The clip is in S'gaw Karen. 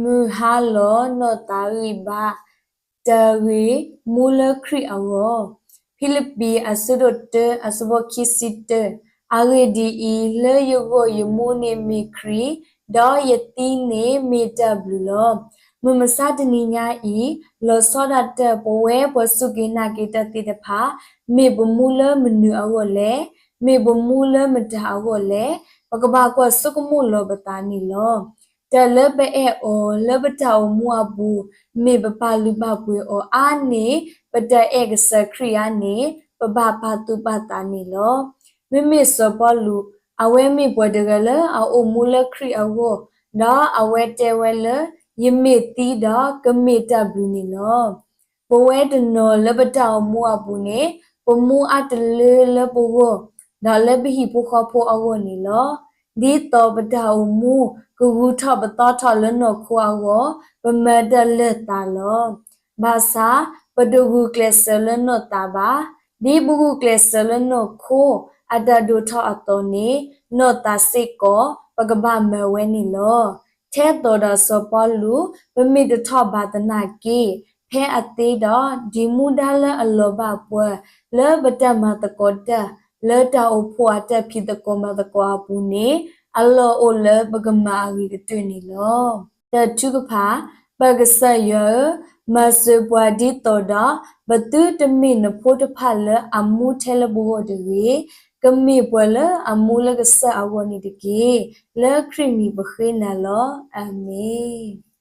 မုၢ်ဟါလီၤနီၢ်သးဂံၢ်ဘါ, တၢ်ဂ့ၢ်မူလၢခရံာ်အဂီၢ်. ဖံလံးပံၤ အဆၢဒိၣ်တၢ အဆၢဖိခံဆံတၢ. အဂ့ၢ်ဒ်အံၤ, လၢယဂီၢ်ယမူန့ၣ်မ့ၢ်ခရံာ်, ဒီးယသံန့ၣ်မ့ၢ်တၢ်ဘျုးလီၤ. မုၢ်မဆါတနံၤညါအံၤ, လီၤဆီဒၣ်တၢၢ် ပဝဲပှၤစူၢ်က့ၤနာ်က့ၤတၢ်သ့ၣ်တဖၣ်, မ့ၢ်ပမူလၢမနုၤအဂီၢ်လဲၣ်, မ့ၢ်ပမူလၢမတၤအဂီၢ်လဲၣ်, ပကဘၣ်ကွၢ်ဆိကမိၣ်လီၤပသးန့ၣ်လီၤ. တၢ်လၢပအဲၣ်အီၤလၢပတၢ်အိၣ်မူအပူၤ, မ့ၢ်ပပာ်လုၢ်ပာ်ပှ့ၤအီၤအါန့ၢ် ပတၢ်အဲၣ်ကစၢ်ခရံာ်အါန့ၣ်, ပဘၣ်ပာ်သူၣ်ပာ်သးန့ၣ်လီၤ. မ့မ့ၢ်စီၤပီလူး, အဝဲမ့ၢ်ပှၤတဂၤလၢအအိၣ်မူလၢခရံာ်အဂီၢ်, ဒီးအဝဲတဲဝဲလၢ ယမ့ၢ်သံဒီးကမ့ၢ်တၢ်ဘျုးန့ၣ်လီၤ. ပဝဲတနီၤလၢပတၢ်အိၣ်မူအပူၤန့ၣ်, ပမူအါတလၢလၢပဂီၢ်, ဒီးလၢပဟံၣ်ဖိဃီဖိအဂီၢ်န့ၣ်လီၤ. ဒ်သိးပတၢ်အိၣ်မူကဂုၤထီၣ်ပသီထီၣ်လၢနီၢ်ခိအဂီၢ်, ပမၤတၢ်လၢသးလီၤ. ဘၣ်ဆၣ်, ပတဂုာ်ကျဲးစၢးလၢနီၢ်သးဘၣ်. ဒ်ပဂုာ်ကျဲးစၢးလၢနီၢ်ခိ အတၢ်ဒိၣ်ထီၣ်အသီန့ၣ်, နီၢ်သးစ့ၢ်ကီး ပကဘၣ်မၤဝဲန့ၣ်လီၤ. ထဲသိးဒီးစီၤပီလူး, ပမ့ၢ်တထီၣ်ဘၣ်သနာ်က့, ဖဲအသ့ဒီး ဒ်မူဒါလၢအလီၤဘၣ်ပှၤ လၢပတၢ်မၤသကိးတၢ် လၢတၢ်အိၣ်ဖှိၣ်အတၢ်ဖံးသကိးမၤသကိးအပူၤန့ၣ်, အလီၢ်အိၣ်လၢပကမၤအဂ့ၤကတၢၢ်န့ၣ်လီၤ. တၢ်ထုကဖၣ်, ပကစၢ်ယွၤဧၢ, မၤစၢၤပှၤဒ်သိးဒီး ပသုတမ့ၢ်နဖိတဖၣ်လၢအမူထဲလၢပဂီၢ်တဂ့ၤ, ကမ့ၢ်ပှၤလၢအမူလၢကစၢ်အဂီၢ်န့ၣ်တက့ၢ်. လၢခရံာ်မံၤပဃ့နၤလီၤ. အၤမ့ၣ်.